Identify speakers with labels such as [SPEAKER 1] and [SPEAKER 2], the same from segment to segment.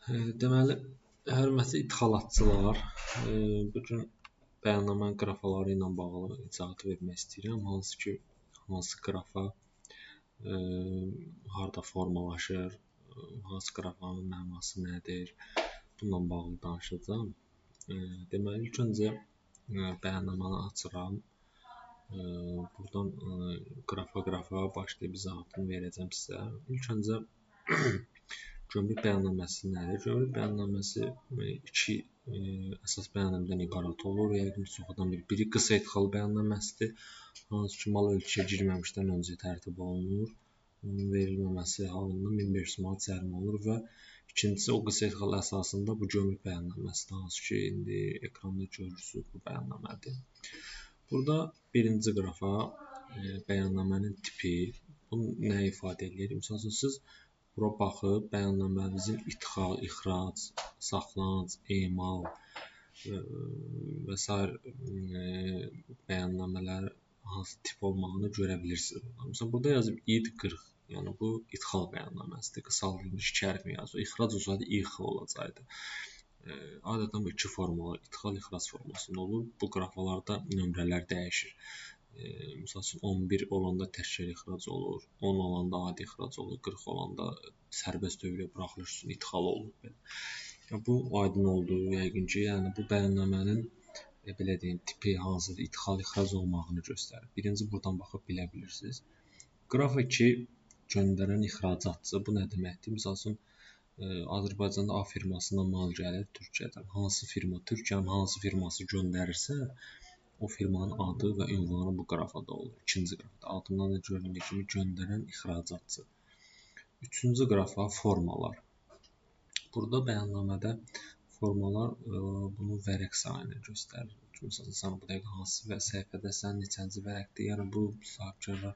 [SPEAKER 1] Deməli, hörmətli idxalatçılar, bu gün bəyannamənin qrafaları ilə bağlı izahat vermək istəyirəm. Hansı ki, hansı qrafa harda formalaşır, hansı qrafanın mənası nədir, bununla bağlı danışacağam. Deməli, ilk öncə bəyannaməni açıram. Buradan qrafa-qrafa başlayıb izahatını verəcəm sizə. İlk öncə gömrük bəyannaməsi nədir? Gömrük bəyannaməsi iki əsas bəyannamədən ibarət olur. Yəqin ki, çox adam bilir. Biri qısa idxal bəyannaməsidir, hansı ki, mal ölkəyə girməmişdən öncə tərtib olunur. Onun verilməməsi halında 1500 manat cərimə olur və ikincisi o qısa idxal əsasında bu gömrük bəyannaməsidir, hansı ki, indi ekranda görürsünüz, bu bəyannamədir. Burada birinci qrafa bəyannamənin tipi, bu nə ifadə edir? Məsəl üçün, siz bura baxıb bəyannaməmizin idxal, ixrac, saxlanc, emal və sair bəyannamələri hansı tip olmağını görə bilirsiniz. Məsələn, burada yazıb id 40, yəni bu idxal bəyannaməsidir, qısaldılmış iki hərfini yazır. İxrac olsaydı İX olacaqdı. Adətən bu iki forma olur, idxal, ixrac formasında olur. Bu qrafalarda nömrələr dəyişir. Misal üçün, 11 olanda təkrar ixrac olur, 10 olanda adi ixrac olur, 40 olanda sərbəst dövrəyə buraxılış üçün idxal olur. Belə. Bu aydın oldu yəqin ki, yəni bu bəyannamənin belə deyim, tipi hansıdır, idxal, ixrac olmağını göstərir. Birinci buradan baxıb bilə bilirsiniz. Qrafa 2 göndərən ixracatçı, bu nə deməkdir? Misal üçün, Azərbaycanda A firmasından mal gəlir Türkiyədən. Hansı firma, Türkiyənin hansı firması göndərirsə, o firmanın adı və ünvanı bu qrafada olur. İkinci qrafada adından da göründüyü kimi göndərən ixracatçı. Üçüncü qrafa formalar. Burada bəyannamədə formalar bunu vərəq sayını göstərir. Məsələn, sən bu dəqiqə hansı səhifədəsən, neçənci vərəqdir. Yəni bu sahibkarlar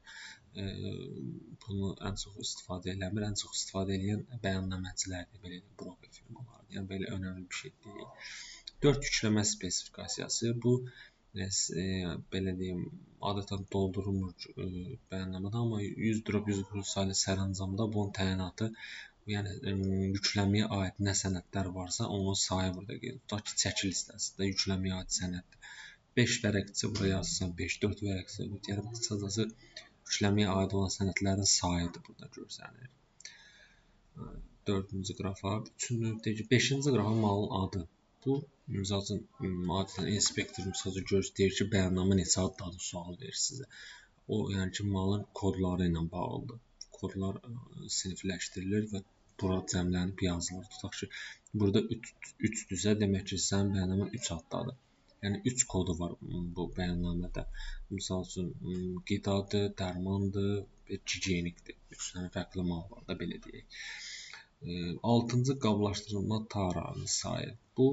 [SPEAKER 1] bunu ən çox istifadə eləmir. Ən çox istifadə eləyən bəyannaməçilərdir, belə deyim, broker firmalardır. Yəni belə önəmli bir şey deyil. 4 yükləmə spesifikasiyası. Bu belə deyim, adətən doldurulmur bəyannamədə, amma 100/100 sayılı sərəncamda bunun təyinatı, yəni yükləməyə aid nə sənədlər varsa, onun sayı burada qeyd edilir. Tutaq ki, çəki listəsində yükləməyə aid sənəddir. 5 vərəqdirsə, buraya yazırsan 5, 4 vərəqdirsə, 4, yəni qısacası yükləməyə aid olan sənədlərin sayıdır burada görsənir. 4-cü qrafa, 5-ci qrafa malın adı. Bu, misal üçün, adətən inspektor misal üçün görür, deyir ki, bəyannamə neçə addadır, sual verir sizə. O, yəni ki, malın kodları ilə bağlıdır. Kodlar sinifləşdirilir və bura cəmlənib yazılır. Tutaq ki, burada 3-dürsə, demək ki, sənin bəyannamən 3 addadır. Yəni 3 kodu var bu bəyannamədə. Misal üçün, qidadır, dərmandır, bir gigiyenikdir. 3 dənə fərqli mal var da, belə deyək. 6-cı qablaşdırılma taranın sayı. Bu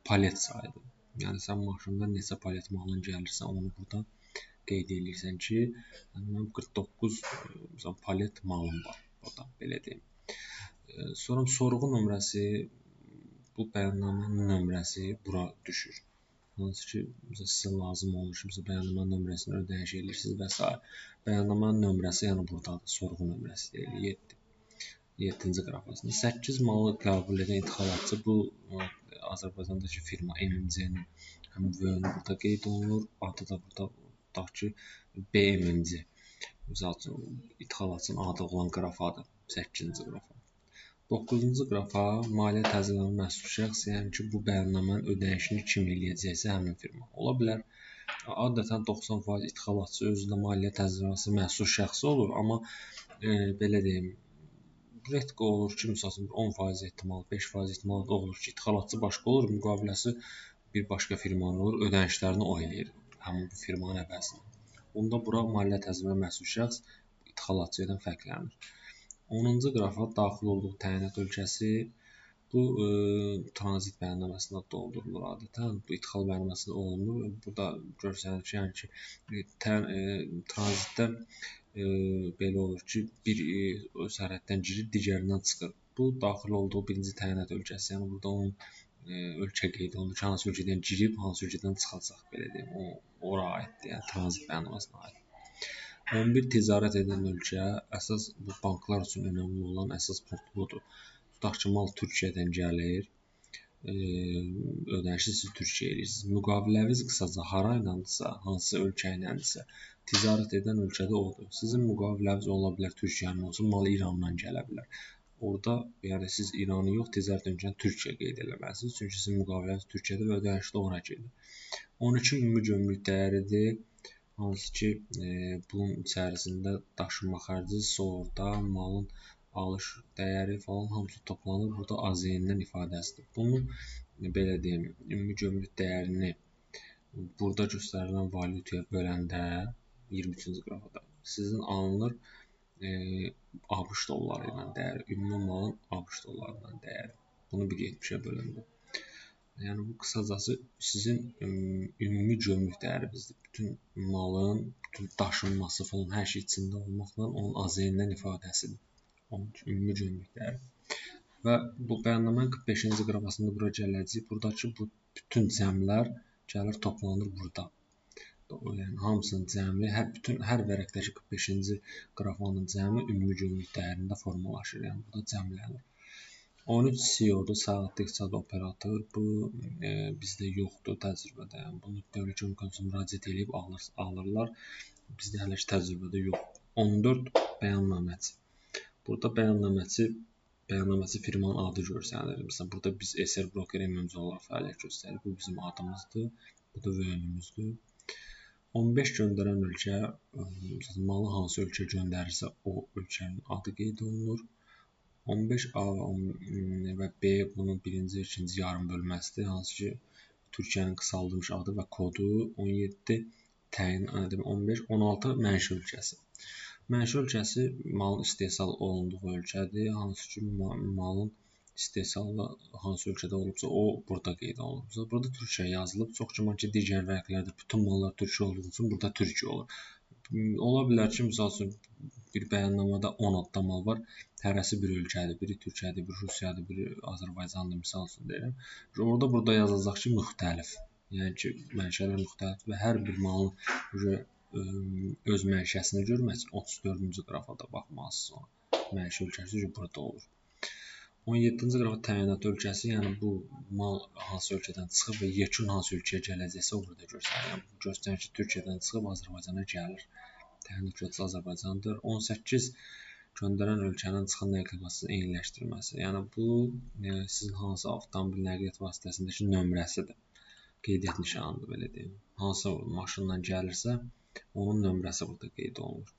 [SPEAKER 1] palet sayıdır. Yəni sən maşında neçə palet malın gəlirsə, onu burada qeyd edirsən ki, mənim 49 məsələn, palet malım var burada, belə deyim. Sonra sorğu nömrəsi, bu bəyannamənin nömrəsi bura düşür. Hansı ki, məsələn, sizə lazım olur ki, məsələn, bəyannamənin nömrəsini ödəniş edirsiniz və s. Bəyannamənin nömrəsi, yəni buradadır, sorğu nömrəsi deyilir, 7. 7-ci qrafasında. 8 malı qəbul edən idxalatçı, bu Azərbaycandakı firma MMC-nin həm V-ni burada qeyd olunur, adı da burada tutaq ki, BMMC. Misal üçün, idxalatçının adı olan qrafadır, 8-ci qrafa. 9-cu qrafa maliyyə təzminatı məsul şəxs, yəni ki, bu bəyannamənin ödənişini kim eləyəcəksə həmin firma. Ola bilər, adətən 90% idxalatçı özündə maliyyə təzminatı məsul şəxsi olur, amma belə deyim, redko olur ki, misal üçün 10% ehtimal, 5% ehtimal olur ki, idxalatçı başqa olur, müqaviləsi bir başqa firmanın olur, ödənişlərini o eləyir həmin bu firmanın əvəzinə. Onda bura maliyyə təzminatı məsul şəxs idxalatçı ilə fərqlənir. 10-cu qrafa daxil olduğu təyinat ölkəsi, bu tranzit bəyannaməsində doldurulur adətən, bu idxal bəyannaməsində olunur. Burada görsənir ki, yəni ki, tranzitdə belə olur ki, bir sərhəddən girir, digərindən çıxır. Bu, daxil olduğu birinci təyinat ölkəsi, yəni burada onun ölkə qeyd olunur ki, hansı ölkədən girib, hansı ölkədən çıxacaq, belə deyim, o ora aiddir, yəni tranzit bəyannaməsinə aiddir. 11 ticarət edən ölkə, əsas bu banklar üçün önəmli olan əsas punkt budur. Tutaq ki, mal Türkiyədən gəlir, ödənişi siz Türkiyə edirsiniz. Müqaviləniz qısaca hara iləndirsə, hansı ölkə iləndirsə, ticarət edən ölkədə odur. Sizin müqaviləniz ola bilər Türkiyənin olsun, mal İrandan gələ bilər. Orada, yəni siz İranı yox, ticarət ölkəni Türkiyə qeyd eləməlisiniz. Çünki sizin müqaviləniz Türkiyədə və ödənişi də ora gedir. 12 ümumi gömrük dəyəridir. Hansı ki, bunun içərisində daşınma xərci, sığorta, malın alış dəyəri falan hamısı toplanır. Burada AZN-dən ifadəsidir. Bunu, belə deyim, ümumi gömrük dəyərini burada göstərilən valyutaya böləndə 23-cü qrafada sizin alınır ABŞ dolları ilə dəyəri, ümumi malın ABŞ dolları ilə dəyəri. Bunu 1,70-ə böləndə. Yəni bu qısacası sizin ümumi gömrük dəyərinizdir. Bütün malın, bütün daşınması falan hər şey içində olmaqla onun AZN-dən ifadəsidir. Onun ümumi gömrük dəyəri. Və bu bəyannamanın 45-ci qrafasında bura gələcək. Buradakı bu bütün cəmlər gəlir, toplanır burada. Yəni hamısının cəmi, hər vərəqdəki 45-ci qrafanın cəmi ümumi gömrük dəyərində formalaşır. Yəni burada cəmlənir. 13 CEO-dur, sərhədli iqtisadi operator. Bu bizdə yoxdur təcrübədə. Yəni bunu Dövlət Gömrük Komissiyasına müraciət edib alırlar. Bizdə hələ ki təcrübədə yoxdur. 14 bəyannaməçi. Burada bəyannaməçi firmanın adı görsənir. Məsələn, burada biz SR Broker MMC olaraq fəaliyyət göstəririk. Bu bizim adımızdır. Bu da VN-ümüzdür. 15 göndərən ölkə, məsələn, malı hansı ölkə göndərirsə, o ölkənin adı qeyd olunur. 15A və B bunun birinci, ikinci yarım bölməsidir. Hansı ki, Türkiyənin qısaldılmış adı və kodu. 17 təyin, 15, 16 mənşə ölkəsi. Mənşə ölkəsi malın istehsal olunduğu ölkədir. Hansı ki, malın istehsalı hansı ölkədə olubsa, o burada qeyd olunur. Burada Türkiyə yazılıb. Çox güman ki, digər vərəqlərdə bütün mallar Türkiyə olduğu üçün burada Türkiyə olur. Ola bilər ki, misal üçün, bir bəyannamada 10 adda mal var, hərəsi bir ölkədir, biri Türkiyədir, biri Rusiyadır, biri Azərbaycandır, misal üçün deyirəm. Orada burada yazılacaq ki, müxtəlif, yəni ki, mənşələr müxtəlifdir və hər bir malın öz mənşəsini görmək üçün 34-cü qrafada baxmalısınız ona. Mənşə ölkəsi burada olur. 17-ci qrafa təyinat ölkəsi, yəni bu mal hansı ölkədən çıxıb və yekun hansı ölkəyə gələcəksə o burada göstərir. Yəni bu göstərir ki, Türkiyədən çıxıb Azərbaycana gəlir. Təyinat ölkəsi Azərbaycandır. 18 göndərən ölkənin çıxan nəqliyyat vasitəsinin eyniləşdirməsi. Yəni bu sizin hansı avtomobil nəqliyyat vasitəsindəki nömrəsidir. Qeydiyyat nişanıdır, belə deyim. Hansı maşınla gəlirsə, onun nömrəsi burada qeyd olunur.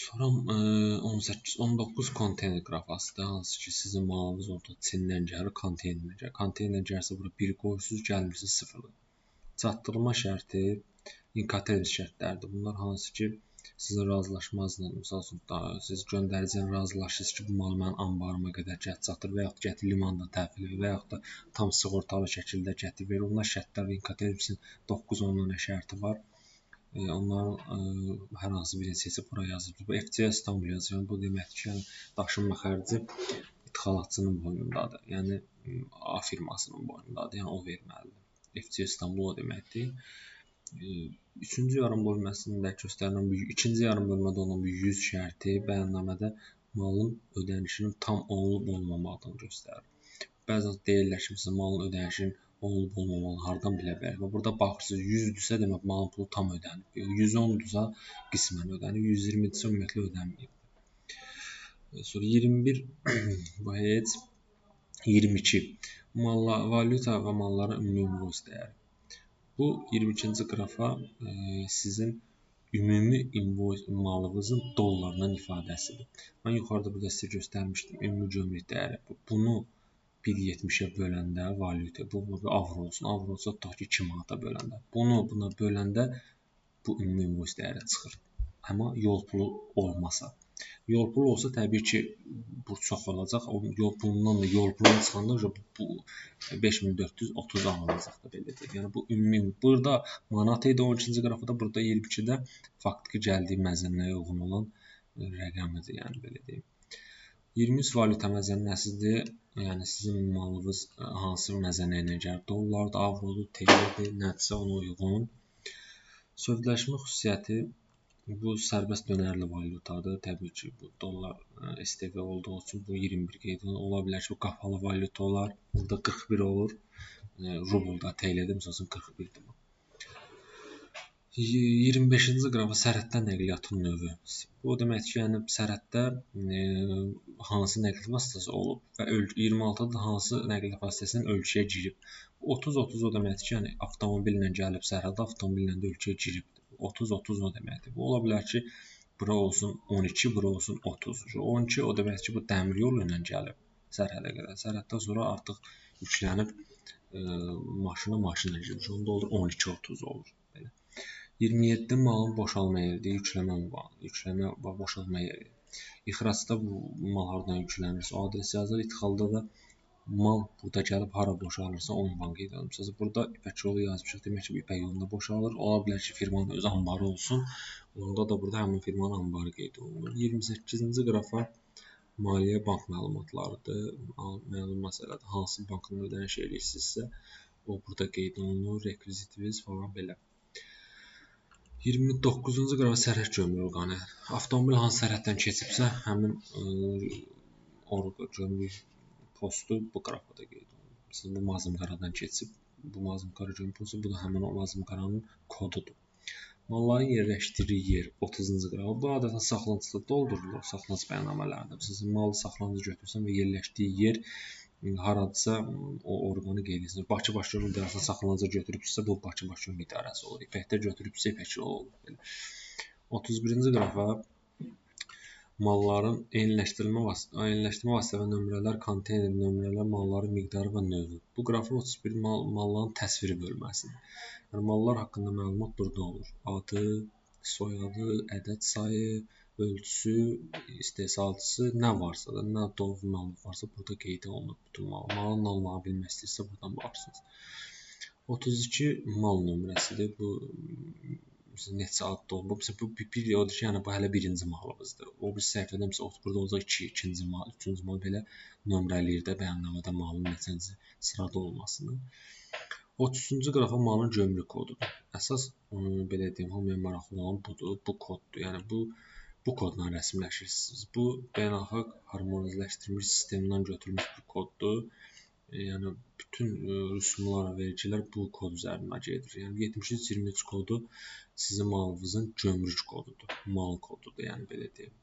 [SPEAKER 1] Sonra 18, 19 konteyner qrafasıdır. Hansı ki, sizin malınız orada Çindən gəlir, konteynerlə gəlir. Konteynerlə gəlirsə bura 1 qoyursunuz, gəlmirsə 0-dır. Çatdırma şərti, inkoterms şərtləridir. Bunlar hansı ki, sizin razılaşmazla, misal üçün, siz göndəricinin razılaşırsınız ki, bu malı mənim anbarıma qədər gətir, çatdır və yaxud gətir limanda təhvil ver və yaxud da tam sığortalı şəkildə gətir ver. Onlar şərtlər inkotermsin 9-10 şərti var. Onların hər hansı birini seçib bura yazılır. Bu FCA İstanbul yazır. Yəni, bu deməkdir ki, yəni, daşınma xərci idxalatçının boynundadır. Yəni, A firmasının boynundadır. Yəni, o verməlidir. FCA İstanbul o deməkdir. Üçüncü yarım bölməsində göstərilən bu, ikinci yarım bölmədə olan bu 100 şərti bəyannamədə malın ödənişinin tam olunub olmamadığını göstərir. Bəzən deyirlər ki, məsələn, malın ödənişinin olunub olmamalını hardan bilə bilər? Və burada baxırsınız, 100-dürsə demək malın pulu tam ödənib. 110-dursa qismən ödənib, 120-dirsə ümumiyyətlə ödənməyib. Sonra 21 bu heç 22 valyuta və malların ümumi invoice dəyəri. Bu 22-ci qrafa sizin ümumi invoice malınızın dollarla ifadəsidir. Mən yuxarıda burada sizə göstərmişdim ümumi gömrük dəyəri. Bunu 1,70-ə böləndə valyuta, bu avro olsun, avro olsa tutaq ki 2 manata böləndə. Bunu buna böləndə bu ümumi invoice dəyəri çıxır. Amma yol pulu olmasa. Yol pulu olsa təbii ki, bu çox olacaq. O yol pulundan da yol pulunu çıxanda bu 5430 alınacaq da, belə deyək. Yəni bu ümumi burada manat idi 12-ci qrafada, burada 22-də faktiki gəldiyi məzənnəyə uyğun olan rəqəmidir, yəni belə deyim. 23 valyuta məzənnəsidir. Yəni sizin malınız hansı məzənnə ilə gəlir? Dollardır, avrodur, TL-dir, nədirsə ona uyğun. Sövdələşmə xüsusiyyəti Bu sərbəst dönərli valyutadır. Təbii ki, bu dollar STV olduğu üçün bu 21 qeyd olunur. Ola bilər ki, bu qapalı valyuta olar. Burada 41 olur. Rubulda, TL-də məsəl üçün 41-dir bu. 25-ci qrafa sərhəddə nəqliyyatın növü. Bu o deməkdir ki, yəni sərhəddə hansı nəqliyyat vasitəsi olub və 26-da hansı nəqliyyat vasitəsinin ölkəyə girib. 30-30 o deməkdir ki, yəni avtomobillə gəlib sərhədə, avtomobillə də ölkəyə girib. 30-30 o deməkdir. Bu ola bilər ki, bura olsun 12, bura olsun 30. 12 o deməkdir ki, bu dəmir yolu ilə gəlib sərhədə qədər. Sərhəddən sonra artıq yüklənib maşına girmiş. Onda olur 12-30 olur. Belə. 27 malın boşalma yeridir, yükləmə və boşalma yeri. İxracda bu mal hardan yüklənirsə o adres yazılır, idxalda da mal burada gəlib hara boşalırsa o ünvan qeyd olunur. Məsələn, burada İpək yolu yazmışıq, demək ki, bu İpək yolunda boşalır. Ola bilər ki, firmanın öz anbarı olsun. Onda da burada həmin firmanın anbarı qeyd olunur. 28-ci qrafa maliyyə bank məlumatlarıdır. Məlum məsələdir. Hansı bankın ödəniş eləyirsinizsə, o burada qeyd olunur, rekvizitiniz falan belə. 29-cu qrafa sərhəd gömrük orqanı. Avtomobil hansı sərhəddən keçibsə, həmin gömrük postu bu qrafada qeyd olunur. Məsələn, bu Mazımqaradan keçib, bu Mazımqara gömrük postu, bu da həmin o Mazımqaranın kodudur. Malların yerləşdirdiyi yer 30-cu qrafa. Bu adətən saxlanıcıda doldurulur, saxlanıc bəyannamələrində. Məsələn, malı saxlanıcı götürsən və yerləşdiyi yer haradırsa o orqanı qeyd etsin. Bakı Baş Gömrük İdarəsində saxlanıcı götürübsə, bu Bakı Baş Gömrük İdarəsi olur. İpəkdə götürübsə, İpək yolu olur. Belə. 31-ci qrafa malların eyniləşdirilmə vasitə və nömrələr, konteyner nömrələr, malların miqdarı və növü. Bu qrafa 31 malların təsviri bölməsidir. Yəni, mallar haqqında məlumat burada olur. Adı, soyadı, ədəd sayı, ölçüsü, istehsalçısı, nə varsa da, nə doğru məlumat varsa burada qeyd olunur bütün mal. Malın nə olmağı bilmək istəyirsə buradan baxırsınız. 32 mal nömrəsidir. Bu neçə adda olub. Məsələn, bu bir odur ki, yəni bu hələ birinci malımızdır. O bir səhifədə məsələn burada olacaq 2, ikinci mal, üçüncü mal belə nömrələyir də bəyannamədə malın neçənci sırada olmasını. 33-cü qrafa malın gömrük kodudur. Əsas belə deyim, hamıya maraqlı olan budur, bu koddur. Yəni bu kodla rəsmiləşirsiniz. Bu beynəlxalq harmonizləşdirilmiş sistemdən götürülmüş bir koddur. Yəni bütün rüsumlar, vergilər bu kod üzərindən gedir. Yəni 7323 kodu sizin malınızın gömrük kodudur, mal kodudur, yəni belə deyim.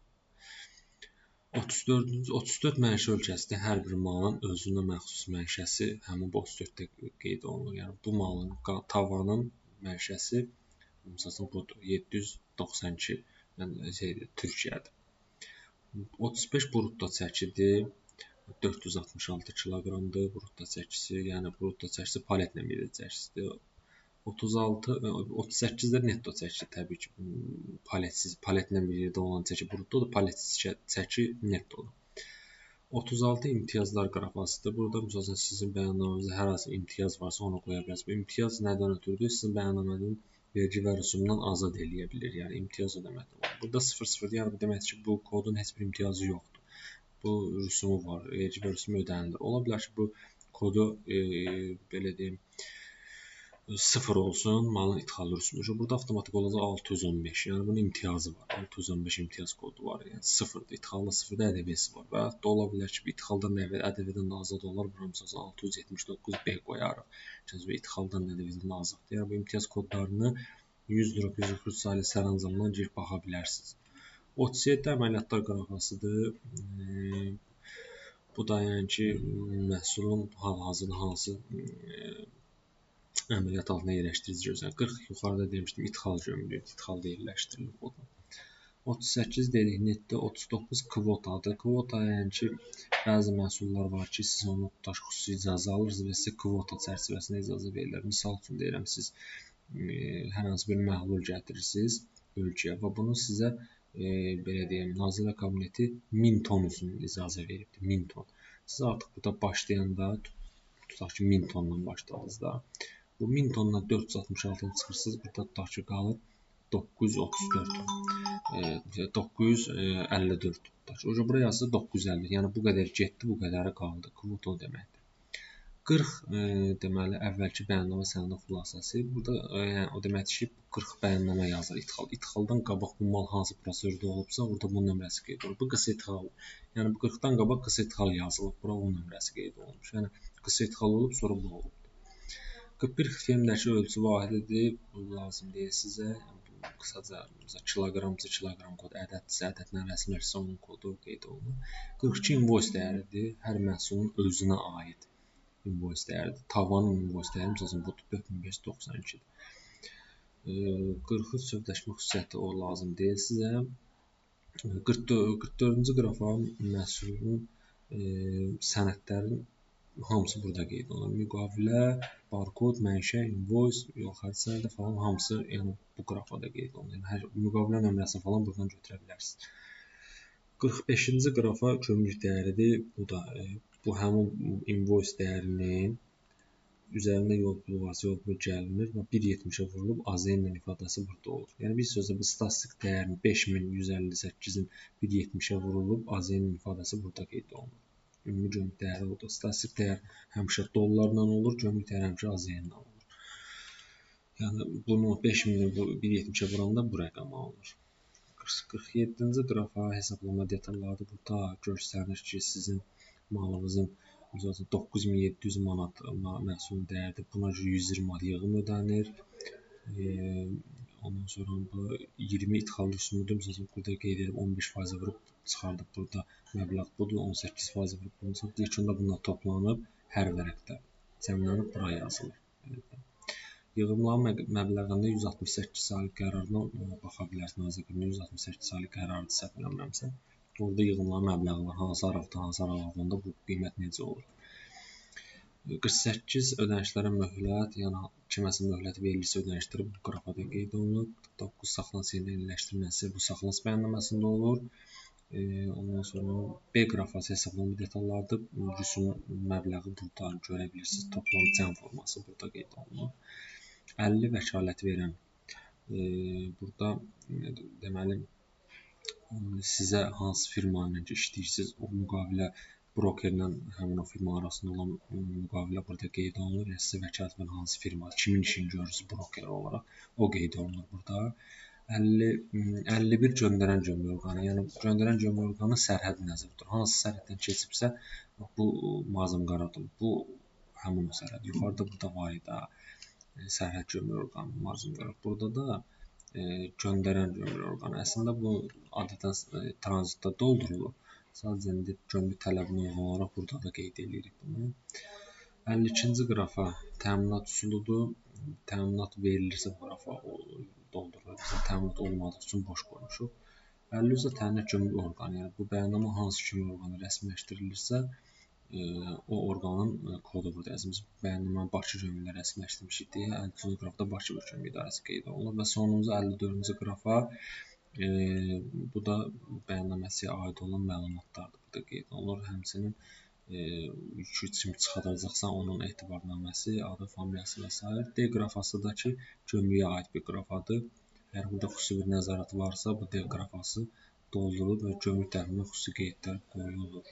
[SPEAKER 1] 34 mənşə ölkəsində hər bir malın özünə məxsus mənşəsi həmin bu 34-də qeyd olunur. Yəni bu malın tavanın mənşəsi məsələn budur, 792. Yəni şeydir, Türkiyədir. 35 brutto çəkidir. 466 kiloqramdır brutto çəkisi. Yəni brutto çəkisi paletlə bir çəkisidir. 36, 38 də netto çəki təbii ki, paletsiz, paletlə bir yerdə olan çəki bruttodur, paletsiz çəki nettodur. 36 imtiyazlar qrafasıdır. Burada məsələn sizin bəyannamanızda hər hansı imtiyaz varsa onu qoya bilərsiniz. Bu imtiyaz nədən ötürüdür? Sizin bəyannamanızın vergi və rüsumdan azad eləyə bilir. Yəni imtiyaz o deməkdir. Burada 0-0, yəni bu deməkdir ki, bu kodun heç bir imtiyazı yoxdur. Bu rüsumu var, vergi və rüsumu ödənilir. Ola bilər ki, bu kodu belə deyim, 0 olsun, malın idxalı rüsumu. Burada avtomatik olacaq 615. Yəni bunun imtiyazı var. 615 imtiyaz kodu var. Yəni 0-dır. İdxalda 0-da ƏDV-si var. Və hətta ola bilər ki, idxaldan ƏDV-dən də azad olar. Bura məsələn 679B qoyarıq. Çünki idxaldan ƏDV-dən də azaddır. Yəni bu imtiyaz kodlarını 100-143 saylı sərəncamdan girib baxa bilərsiniz. 37 əməliyyatlar qrafasıdır. Bu da yəni ki, məhsulun hal-hazırda hansı əməliyyat altına yerləşdirici gözlənir. 40 yuxarıda demişdim, idxal gömrüyü, idxalda yerləşdirilir bu da. 38 dedik netdə, 39 kvotadır. Kvota yəni ki, bəzi məhsullar var ki, siz onu tutaq xüsusi icazə alırsınız və sizə kvota çərçivəsində icazə verilir. Misal üçün deyirəm, siz hər hansı bir məhlul gətirirsiniz ölkəyə və bunu sizə belə deyim, Nazirlər Kabineti 1000 ton üçün icazə veribdir, 1000 ton. Siz artıq burada başlayanda, tutaq ki, 1000 tondan başladınız da. Bu 1000 tondan 466-nı çıxırsınız, burada tutaq ki, qalır 934, 954. Tutaq ki, bura yazılır 950, yəni bu qədər getdi, bu qədəri qaldı. Kvota o deməkdir. 40 deməli əvvəlki bəyannamə sənədinin xülasəsi. Burada yəni o deməkdir ki, 40 bəyannamə yazır idxal. İdxaldan qabaq bu mal hansı prosedurda olubsa, orada bunun nömrəsi qeyd olunur. Bu qısa idxal. Yəni bu 40-dan qabaq qısa idxal yazılıb, bura onun nömrəsi qeyd olunmuş. Yəni qısa idxal olub, sonra bu olubdur. 41 xemdəki ölçü vahididir. Bu lazım deyil sizə. Yəni, qısaca məsələn kiloqramsa kiloqram kod, ədəddirsə ədədlə rəsmiləşsə onun kodu qeyd olunur. 42 invoice dəyəridir. Hər məhsulun özünə aid invoice dəyəridir. Tavanın invoice dəyəri məsəl üçün budur 4592-dir. 43 sövdələşmə xüsusiyyəti o lazım deyil sizə. 44-cü qrafa məhsulun sənədlərin hamısı burada qeyd olunur. Müqavilə, barkod, mənşə, invoice, yol xərci sənədi falan hamısı yəni bu qrafada qeyd olunur. Yəni hər müqavilə nömrəsini falan buradan götürə bilərsiniz. 45-ci qrafa gömrük dəyəridir. Bu da bu həmin invoice dəyərinin üzərində yol pulu varsa yol pulu gəlinir və 1.70-ə vurulub AZN-lə ifadəsi burada olur. Yəni bir sözlə bu statistik dəyərin 5158-in 1.70-ə vurulub AZN-lə ifadəsi burada qeyd olunur. Ümumi gömrük dəyəri odur. Statistik dəyər həmişə dollarla olur, gömrük dəyəri həmişə AZN-lə olur. Yəni bunu 5000-i 1.70-ə vuranda bu rəqəm alınır. 47-ci qrafa hesablama detallarıdır. Burada göstərilir ki, sizin malınızın məsəl üçün 9700 manat məhsulun dəyəridir. Buna görə 120 manat yığım ödənir. Ondan sonra bu 20 idxal rüsumudur. Məsəl üçün burada qeyd edib 15% vurub çıxardıb burada məbləğ budur. 18% vurub bunu çıxardıb. Yekunda bunlar toplanıb hər vərəqdə cəmlənib bura yazılır. Yığımların məbləğində 168 saylı qərardan baxa bilərsiniz. Nazirliyinin 168 saylı qərarıdır səhv eləmirəmsə. Orada yığımların məbləği var. Hansı araqda, hansı araqda bu qiymət necə olur? 48 ödənişlərə möhlət, yəni kiməsə möhlət verilirsə ödənişləri bu qrafada qeyd olunur. 49 saxlanış yerləşdirilməsi bu saxlanış bəyannaməsində olur. Ondan sonra B qrafası hesablama detallarıdır. Rüsum məbləği burada görə bilirsiniz. Toplam cəm forması burada qeyd olunur. 50 vəkalət verən burada deməli sizə hansı firma ilə işləyirsiniz, o müqavilə brokerlə həmin o firma arasında olan müqavilə burada qeyd olunur. Yəni sizə vəkalət verən hansı firma, kimin işini görürsünüz broker olaraq, o qeyd olunur burada. 51 göndərən gömrük orqanı, yəni göndərən gömrük orqanı sərhəd nəzərdə tutur. Hansı sərhəddən keçibsə, bu Mazım Qaradır, bu həmin o sərhəd. Yuxarıda burada var idi sərhəd gömrük orqanı Mazım Qaradır. Burada da göndərən gömrük orqanı. Əslində bu adətən tranzitdə doldurulur. Sadəcə indi gömrük tələbinə uyğun olaraq burada da qeyd edirik bunu. 52-ci qrafa təminat üsuludur. Təminat verilirsə bu qrafa doldurulur. Bizə təminat olmadığı üçün boş qoymuşuq. 53-də təminat gömrük orqanı, yəni bu bəyannamə hansı gömrük orqanı rəsmiləşdirilirsə, o orqanın kodu burada yazılır. Biz bəyannaməni Bakı gömrüyündə rəsmiləşdirmişik deyə 53-cü qrafda Bakı Gömrük İdarəsi qeyd olunur və sonuncu 54-cü qrafa bu da bəyannaməçiyə aid olan məlumatlardır. Burada qeyd olunur. Həmçinin yükü kim çıxardacaqsa onun etibarnaməsi, adı, familiyası və s. D qrafası da ki, gömrüyə aid bir qrafadır. Əgər burada xüsusi bir nəzarət varsa, bu D qrafası doldurulur və gömrük tərəfindən xüsusi qeydlər qoyulur.